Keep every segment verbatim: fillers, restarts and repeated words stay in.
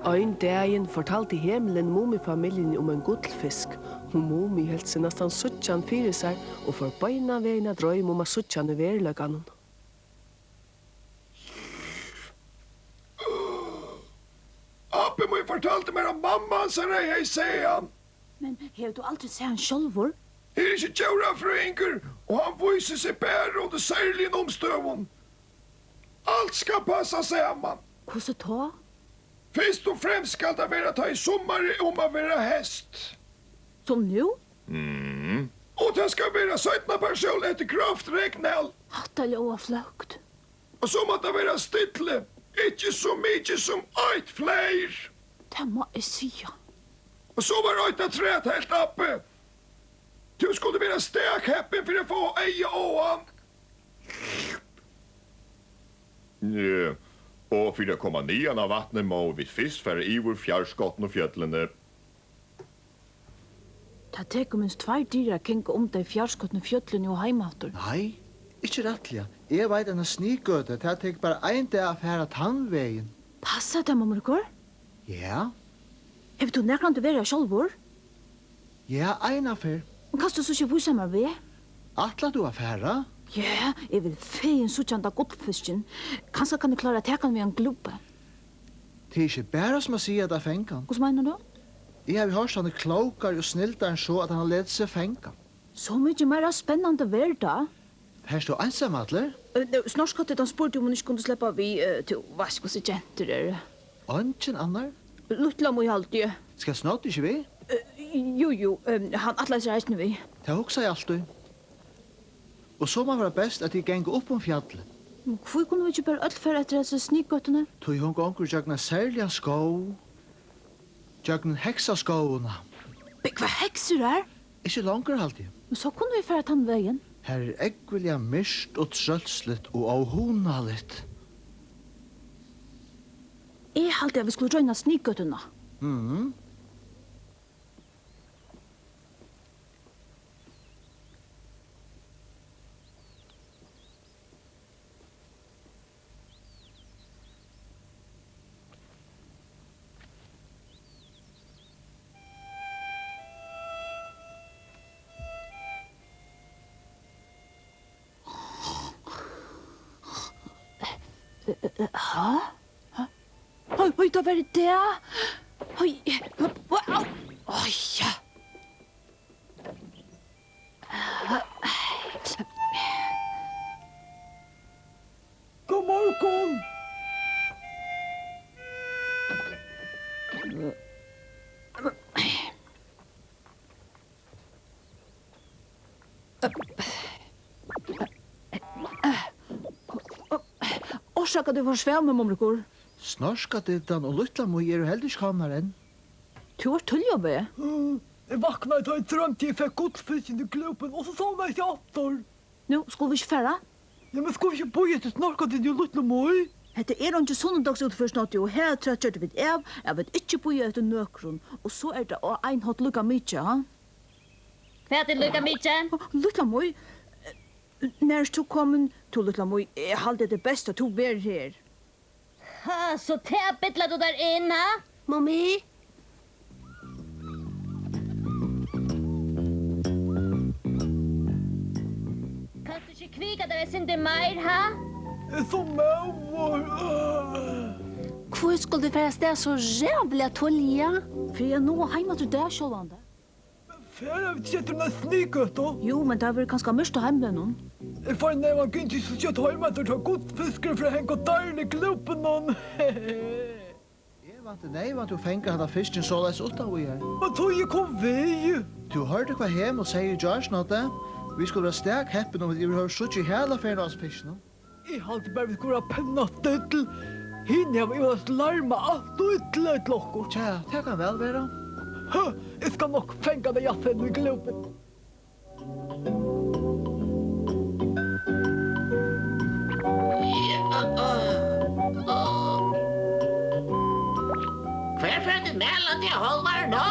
Ein dagin fortaldi Hemulin Mumifamiljuni um ein gullfisk, og Mumi helt seg næstan síggja hann fyri sær og fór beinan vegin at droyma um at síggja hann í veruleikanum. Abbi mín fortaldi mær, at mamma hansara hevði sæð hann. Men hevur tú aldri sæð hann sjálvur? Eg eri ikki djórafrøðingur, og hann vísir seg bara undir serligum umstøðum. Alt skal passa saman. Hvussu tá? Fyrst og fremst skal tað vera, tá ið summarið um at vera heyst. Sum nú? Mm. Og tað skal vera seinnapartsjól eftir kraftigt regn. Hatta ljóðar flókt. Og so má tað vera stilli, ikki so mikið sum eitt fleyr. Tað má eg siga. Og so var eitt afturat, helt abbi. Tú skuldi vera stak heppin fyri at fáa eyga á hann. Ja, og fyri at koma niðan á vatnið, má vit fyrst fara yvir fjarskotnu fjøllini. Tað tekur minst tveir dagar at ganga um tey fjarskotnu fjøllini og heim aftur. Nei, ikki rættiliga. Eg veit eina sniðgøtu, tað tekur bara ein dag at fara tann vegin. Passar tað, Mumrikur? Ja. Hevur tú nakrantíð verið har sjálvur? Ja, eina ferð. Men kanst tú so ikki vísa mær veg? Ætlar tú at fara? Ja, eg vil fegin síggja handa gullfiskin. Kanska kann eg klára at taka hann við einum glúpi. Tað er ikki bara sum at siga tað at fanga hann. Hvussu meinar tú? Eg havi hoyrt, hann er klókari og snildari enn so, at hann letur seg fanga. So mikið meira spennandi verður tað. Fert tú einsamallur? Eh, nú, Snorkfrøkun spurdi, um hon ikki kundi sleppa við, eh, tú veitst, hvussu gentur eru. Eingin annar? Lítla Mý, haldi eg. Skal Snoddi ikki við? Eh, jú, jú, eh, hann ætlaði sær eisini við. Tað hugsaði eg altíð. Og so má vera best, at tit ganga upp um fjallið. Men hví kunnu vit ikki bara øll fara eftir hasi sniðgøtuni? Tí hon gongur gjøgnum ein serligan skóg. Gjøgnum heksaskógin. Búgva heksur har? Ikki longur, haldi eg. Men so kunnu vit fara tann vegin. Har er ógvuliga myrkt og trølsligt og óhugnaligt. Eg haldi, at vit skulu royna sniðgøtuna. Mhm. Ha? Oj, oj, tað var tað. Oj, au. Oj, ja. God morgun. Orsaka, at eg forsvav meg, Mumrikur. Snorkfrøkan og Lítla Mý eru heldur ikki komnar enn. Tú ert tíðliga uppi. Mm, eg vaknaði, tá eg droymdi, eg fekk gullfiskin í glúpin, og so sovnaði eg ikki aftur. Nú, skulu vit ikki fara? Ja, men skulu vit ikki bíða eftir Snorkfrøkuni og Lítlu Mý? Hetta er eingin sunnudagsútferð, Snoddi, og harafturat gjørdu vit av, at vit ikki bíða eftir nøkrum, og so er tað á ein hátt líka mikið, ha? Hvat er líka mikið? Lítla Mý, eh, nær ert tú komin? Tú, Lítla Mý, eg haldi, tað er best, at tú verður her. Ha, so tað billar tú tær inn, ha? Mumi? Kanst tú ikki kvika tær eitt sindur meir, ha? Eg eri so móður. Hví skuldi tú fara avstað so ræðuliga tíðliga? Fyri at náa heim aftur í dag, sjálvandi. Men fara vit ikki eftir eini sniðgøtu? Jú, men tað verður kanska myrkt á heimvegnum. Eg fari neyvan gingið so skjótt heim aftur, tá gullfiskurin fer at hanga á deirini í glúpinum. Eg vænti neyvan, tú fangar handa fiskin soleiðis uttan víðari. Men tá eg kom við. Tú hoyrdi, hvat Hemul segði í gjár, Snoddi. Vit skulu vera stak heppin, um vit yvirhøvur síggja í hala ferðina á hasum fiskinum. Eg haldi bara, vit skulu vera pinnastill. Hini hava ivaleyst larmað alt ov illa ella okkurt. Tja, tað kann væl vera. Hø, eg skal nokk fanga tað jassið í glúpin. Hvar fer tú malandi á hálvari nú?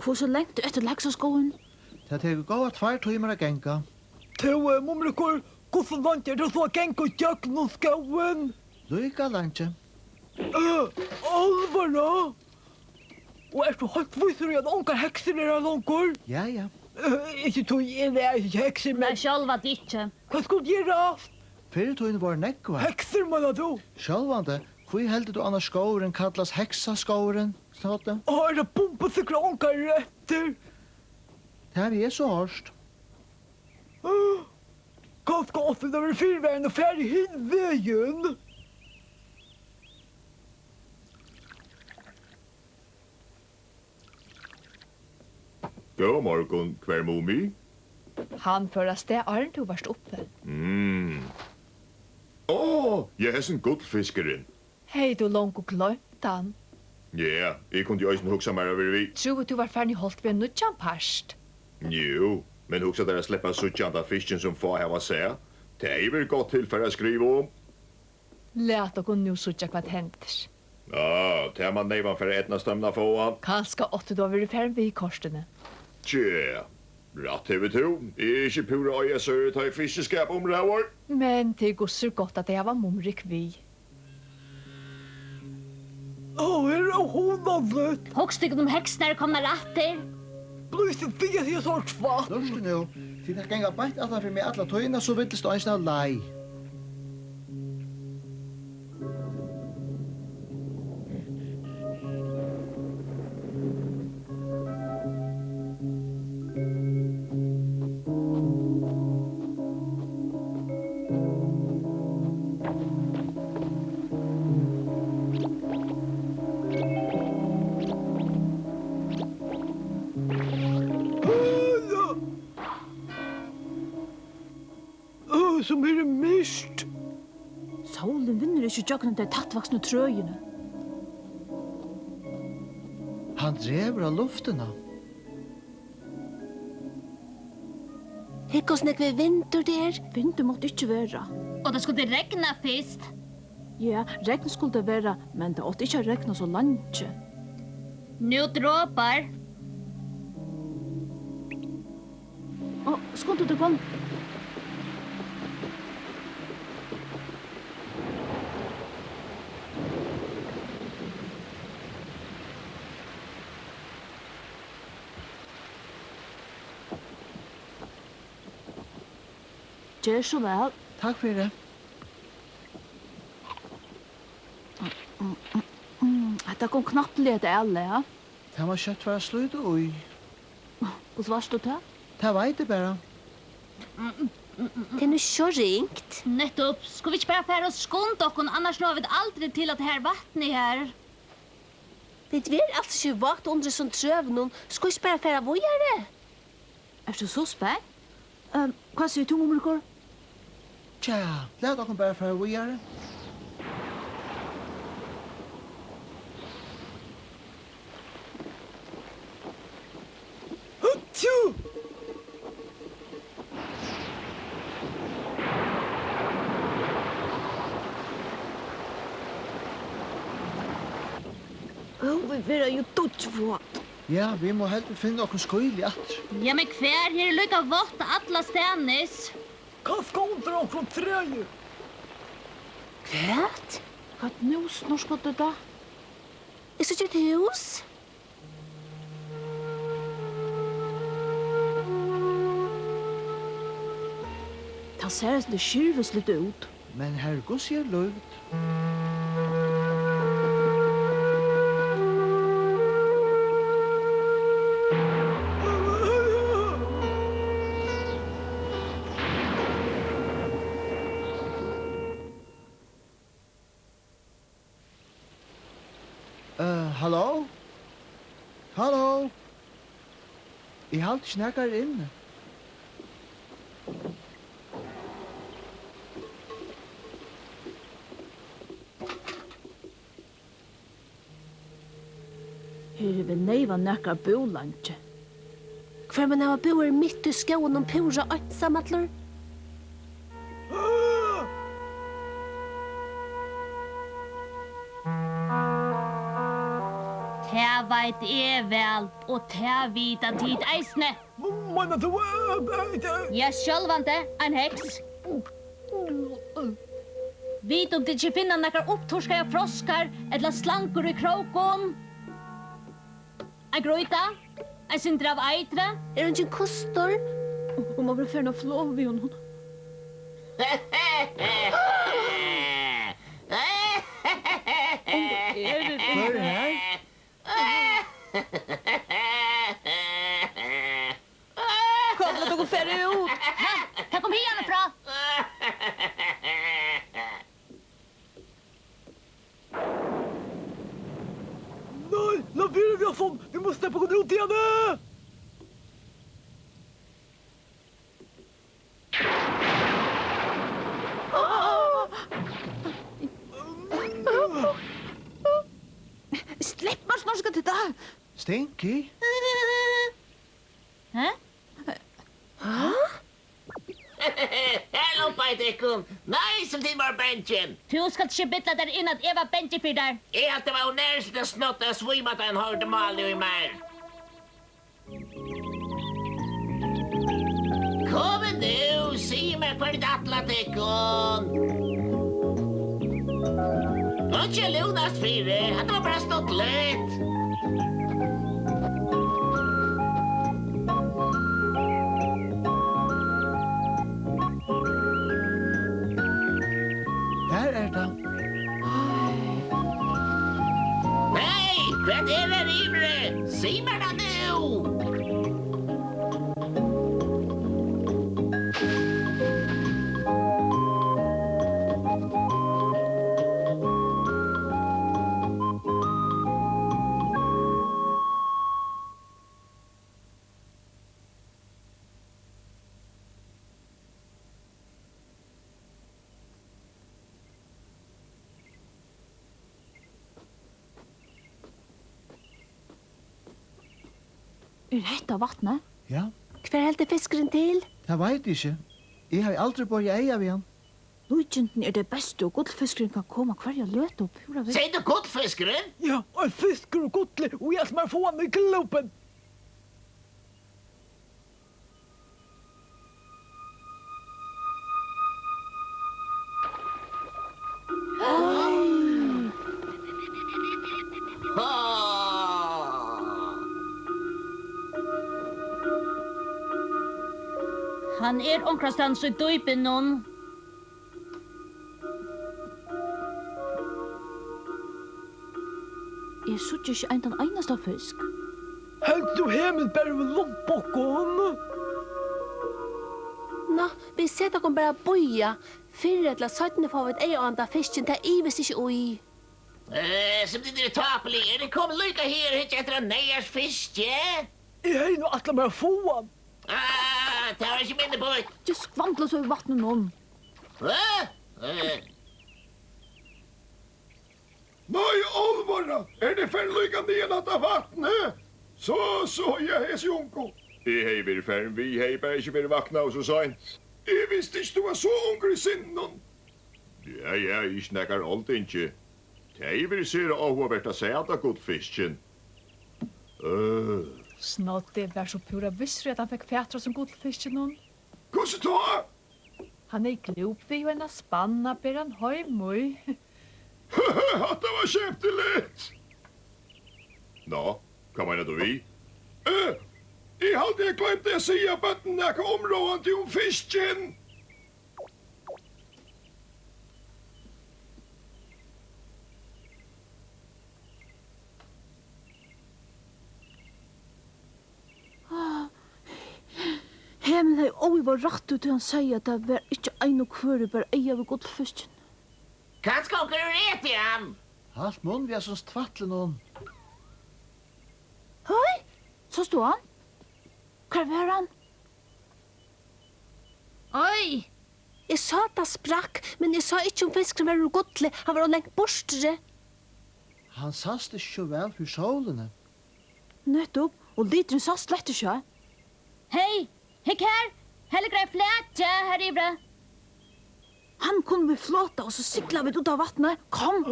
Hvussu langt er eftir til Heksaskógin? Tað tekur góðar tveir tímar at ganga. Tú, eh, Mumrikur, Hvussu langt er tað so at ganga ígjøgnum skógin? Líka leingi. Øh, álvara? Og ert tú heilt vísur í, at ongar heksur eru her longur? Ja, ja. Øh, ikki tí eg ræðist heksur, men sjálvandi ikki. Hvat skulu vit gera? Fyrr í tíðini vóru nógvar. Heksur, meinar tú? Sjálvandi. Hví heldur tú annars skógurin kallast Heksaskógurin, Snoddi? Á, er tað bumbusikkurt, ongar eru eftir? Tað havi eg so hoyrt. Kanska áttu vit at verið fyrivarin og farið hin vegin. Góðan morgun, hvar er Mumi? Hann fór avstað, áðrenn tú vart uppi. Mm. Á, ja, hesin gullfiskurin. Hevði tú longu gloymt hann? Ja, eg kundi eisini hugsað mær at verið við. Trúði, tú var farin í holt við ein nýggjan part. Jú, men hugsa tær at sleppa at síggja handan fiskin, sum fá hava sæð. Tað hevði verið gott tilfar at skriva um. Lat okkum nú síggja, hvat hendir. Á, tað man neyvan fara at eydnast teimum at fáa hann. Kanska átti tú at verið farin við kortini. Tja, rætt hevur tú. Eg eri ikki púra á Jesúri, tá ið fiskiskap umræður. Men tað er gudsur gott, at tey hava Mumrik við. Ó, her er óhugnaligt. Hugsa tykkum, um heksurnar eru komnar aftur. Blívst tú við at siga so tvætl? Lurtið nú. Tit ganga beint aftan fyri meg alla tíðina, so villist eisini av leið. Ø, sum her er myrkt. Sólin vinnur ikki gjøgnum tey tættvaksnu trøini. Hann dregur á luftina. Hygg, hvussu nógvur vindur tað er. Vindur mátti ikki vera. Og tað skuldi regna fyrst. Ja, regn skuldi vera, men tað átti ikki at regna so leingi. Nú dropar. Ó, skunda tær, kom. Ger so væl. Takk fyri. Mm, hetta kom knappliga at avlaga. Tað má skjótt fara at slíta í. Hvussu veitst tú tað? Tað veit eg bara. Tað er nú so ringt. Nettupp. Skulu vit ikki bara fara og skunda okkum, annars náa vit aldri til at har vatnið har. Vit verða als ikki vát undir hesum trøunum. Skulu vit ikki bara fara víðari? Ert tú so spent? Ehm, hvat sigur tú, Mumrikur? Tja, lat okkum bara fara víðari. Hútsjú! Ó, vit verða jú dýggjvát. Ja, vit mugu heldur finna okkum skýli aftur. Ja, men hvar? Her er líka vátt allastaðnis. Kanska undir onkrum træi. Hvat? Hvat nú, Snorkfrøkun? Eg síggi eitt hús. Tað sær eitt sindur skirvisligt út. Men har er gudsliga lívd. Eh, halló? Halló? Eg haldi ikki, nakar er inni. Her hevur neyvan nakar búð leingi. Hvør man hava búð mitt í skóginum púra einsamallur? Tað veit eg væl, og tað vita tit eisini. Meinar tú, eh, eh, eh? Ja, sjálvandi, ein heks. Vita um tit ikki finna nakrar uppturkaðar froskar ella slangur í krókum. Ein grýta, eitt sindur av eitri. Er eingin kustur? Hon má vera farin á flog við honum. Hvør er her? Kom, lat okkum fara út. Ha? Tað kom hiðani frá. Nei, lat vera við hasum. Vit mugu sleppa okkum út hiðani. Slepp mær, Snorkfrøkun. Stinky? Hæ? Her lumpaði eg tykkum. Nei, sum tit vóru bangin. Tú skalt ikki billa tær inn, at eg var bangin fyri tær. Eg helt, tað var ov nær, so tað snoddi at svíma, tá hann hoyrdi málið í mær. Komið nú, sig mær, hvar tit ætla tykkum. Einki at lúnast fyri, hatta var bara stuttligt. Har er tað. Hey, hvat er har yviri? Sig mær tað nú! Er hetta vatnið? Ja. Hvar heldur fiskurin til? Tað veit eg ikki. Eg havi aldri borið eyga við hann. Líkindini eru tey bestu, og gullfiskurin kann koma hvørja løtu og púra vel. Segði tú gullfiskurin? Ja, ein fiskur úr gulli, og eg ætli mær at fáa hann í klúbbin. Hann er onkrastaðni í dýpinum. Eg síggi ikki ein tann einasta fisk. Heldur tú Hemul bara vil lumpa okkum? Ná, vit seta okkum bara at bíða. Fyrr ella seinni fáa vit eyga á handa fiskin, tað ivist ikki í. Eh, sum tit eru tápulig. Eru tit komin líka her at hyggja eftir einum neyðars fiski? Eg hevði nú ætlað mær at fáa hann. Ah, tað var ikki minni býtt. Ikki skvambla so í vatninum. Hvat? Eh. Nei, álvara, eru tit farin líka niðan at vatni? So, so, ja, hesi ungu. Eg hevði verið farin við, hevði eg bara ikki verið vaknaður so seint. Eg visti ikki, tú var so ungur í sinninum. Ja, ja, ikki nakar oldingi. Tað hevði verið sera áhugavert at sæð handa gullfiskin. Øh. Snoddi var so púra vissur, at hann fekk fatur á hesum gullfiskinum. Hvussu tá? Hann hevði glúp við og eina spann at bera hann heim í. Hatta var skemtiligt! Ná, hvat meinar tú við? Eh, eg haldi, eg gloymdi at siga børnunum nakað umráðandi um fiskin. Hemul hevði óivað rætt í tí, hann segði, at tað var ikki ein og hvør, ið bar eyga við gullfiskin. Kanska onkur hevur etið hann? Halt munn við hasum tvætlinum. Hey, sást tú hann? Hvar var hann? Oj! Eg sá, tað sprakk, men eg sá ikki, um fiskurin var úr gulli. Hann var ov langt burturi. Hann sæst ikki so væl fyri sólini. Nettupp, og liturin sást slett ikki har. Hey, hygg her! Her liggur ein flaki har yviri. Hann kunnu vit flota, og so sigla vit út á vatnið. Kom!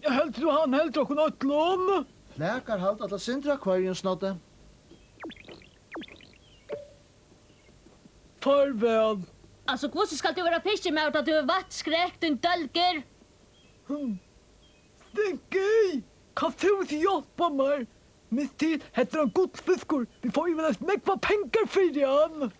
Heldur tú, hann heldur okkum øllum? Flakar halda til eitt sindur av hvørjum, Snoddi. Farvæl. Altso, hvussu skalt tú vera fiskimaður, tá tú hevur vatnskrekk, tín dólgur? Hm. Stinky, kanst tú ikki hjálpa mær? Minst til, hetta er ein gullfiskur. Vit fáa ivaleyst nógvar pengar fyri hann.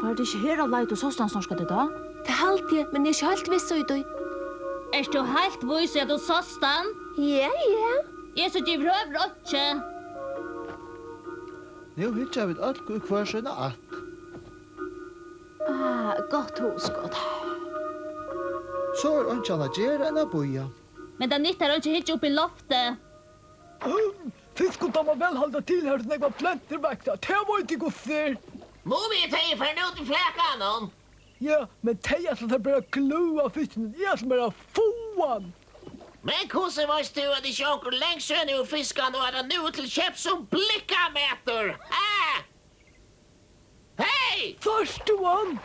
Var tað ikki her á leið, tú sást hann, Snorkfrøkun? Tað haldi eg, men eg eri ikki heilt viss í tí. Ert tú heilt vís í, at tú sást hann? Ja, ja. Eg síggi yvirhøvur einki. Nú hyggja vit øll í hvør sína ætt. Ah, gott hugskot. So er einki annað at gera enn at bíða. Men tað nyttar einki at hyggja upp í loftið. Hm, fiskum dámar væl at halda til har, so nógvar plantur vaksa. Tað veit eg hvussu er. Mumi, tey eru farin út í flakanum. Ja, men tey ætla sær bara at gløða fiskin. Eg ætli mær at fáa hann. Men hvussu veist tú, at ikki onkur langt síðani hevur fiskað hann, og at hann nú er til keyps sum blikkamatur? Ha? Hey! Sært tú hann?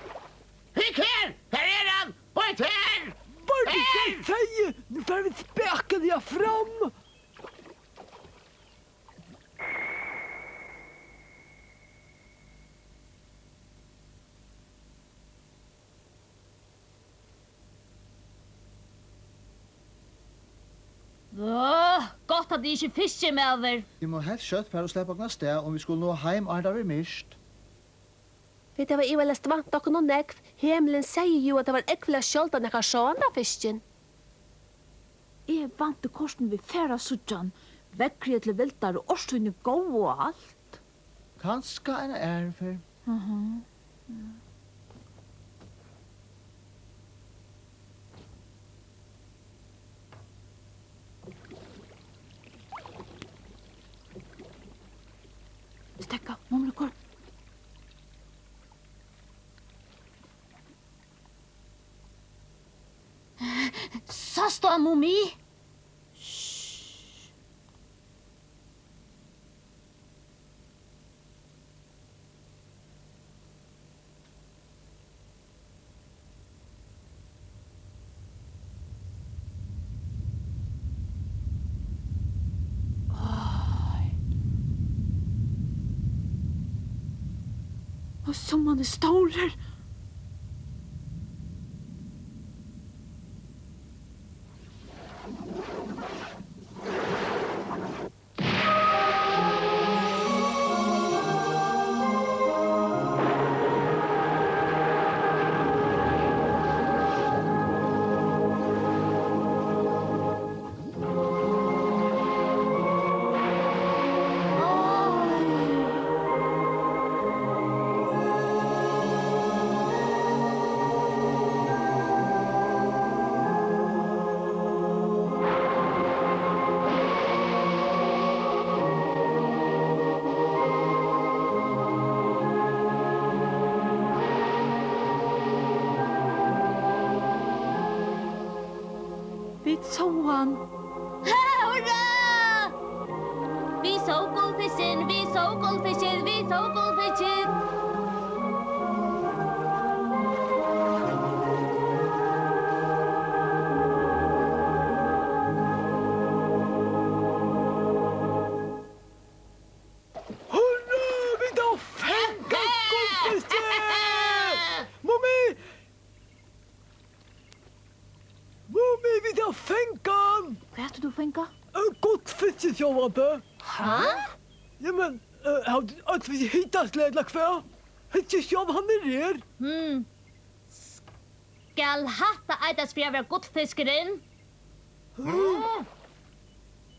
Hygg her! Her er hann! Beint her! Var tað ikki tað eg segði? Nú fara vit spakuliga fram. Áh, gott, at eg ikki eri fiskimaður. Vit mugu helst skjótt fara og sleppa okkum avstað, um vit skulu náa heim, áðrenn tað verður myrkt. Vit hava ivaleyst vænt okkum ov nógv. Hemulin segði jú, at tað var ógvuliga sjáldan, nakar sá handa fiskin. Eg vænti kortini, vit fara at síggja hann. Veðrið er til vildar og árstíðin er góð og alt. Kanska eina aðru ferð. Mhm. Steðga, Mumrikur. Sást tú hann, Mumi? Shh. Áh. Og sum hann er stórur. Vit sóu hann. Ha, hurra! Vit sóu gullfiskin, vit sóu gullfiskin, vit sóu gullfiskin. Hurra, vit hava fangað gullfiskin! Mumi! Mumi, vit hava fangað hann! Hvat hevur tú fangað? Ein gullfisk, sjálvandi. Ha? Ja, men, eh, hava tit øll verið hitaslig, ella hvat? Hyggið sjálv, hann er her. Hmm. Skal hatta eitast fyri at vera gullfiskurin? Hæ?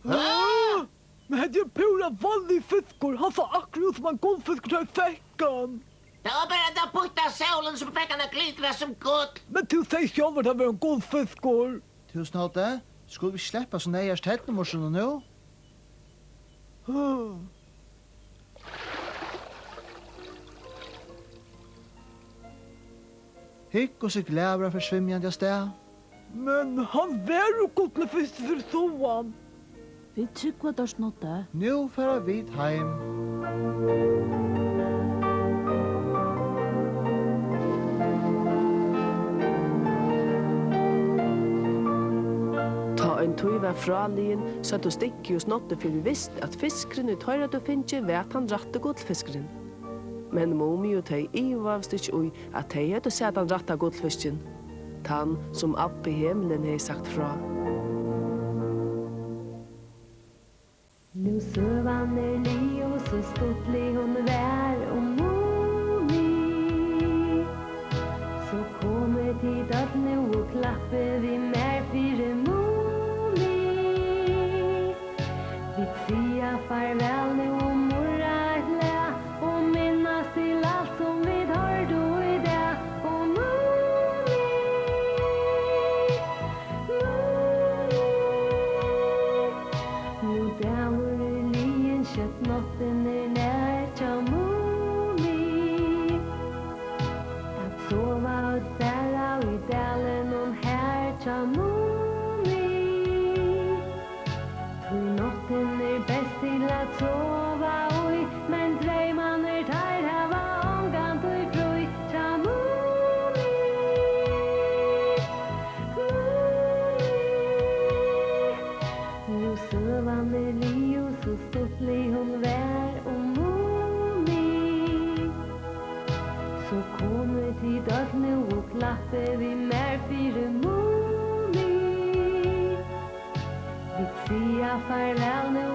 Hæ? Men hetta er ein púra vanligur fiskur. Hann sá akkurát út sum ein gullfiskur, tá eg fekk hann. Tað var bara henda býtta sólin, sum fekk hann at glitra sum gull. Men tú segði sjálvur, at tað var ein gullfiskur. Tú, Snoddi, skulu vit sleppa so neyðars ternumussunum nú? Hygg, hvussu glaður hann fer svimjandi avstað. Men hann var jú gullfiskur, fyri so hann. Vit trúgva tær, Snoddi. Nú fara vit heim. Ein tíð var fráliðin, søgdu Stinki og Snoddi fyri vist, at fiskurin, ið teir høvdu fingið, var tann rætti gullfiskurin. Men Mumi og tey ivaðust ikki í, at tey høvdu sæð tann rætta gullfiskin, tann, sum Abbi Himmalin hevði sagt frá. Nú søgan er liðug, so stuttlig hon var, um Mumi. So komið tit øll nú og klappið við mær fyri Mumi. Vit siga farvæl nú og murra eitt lag og minnast til alt, sum vit hoyrdu í dag. Og Mumi, Mumi, nú dagur er liðin, skjótt náttin er nær hjá Mumi. At sova øll bara í dalinum her hjá Mumi. Tí náttin er best til at sova í, men dreymarnir, teir hava ongantíð frí hjá Mumi. Mumi. Nú søgan er liðug, so stuttlig hon var, um Mumi. So komið tit øll nú og klappið við mær fyri Mumi. Vit siga farvæl nú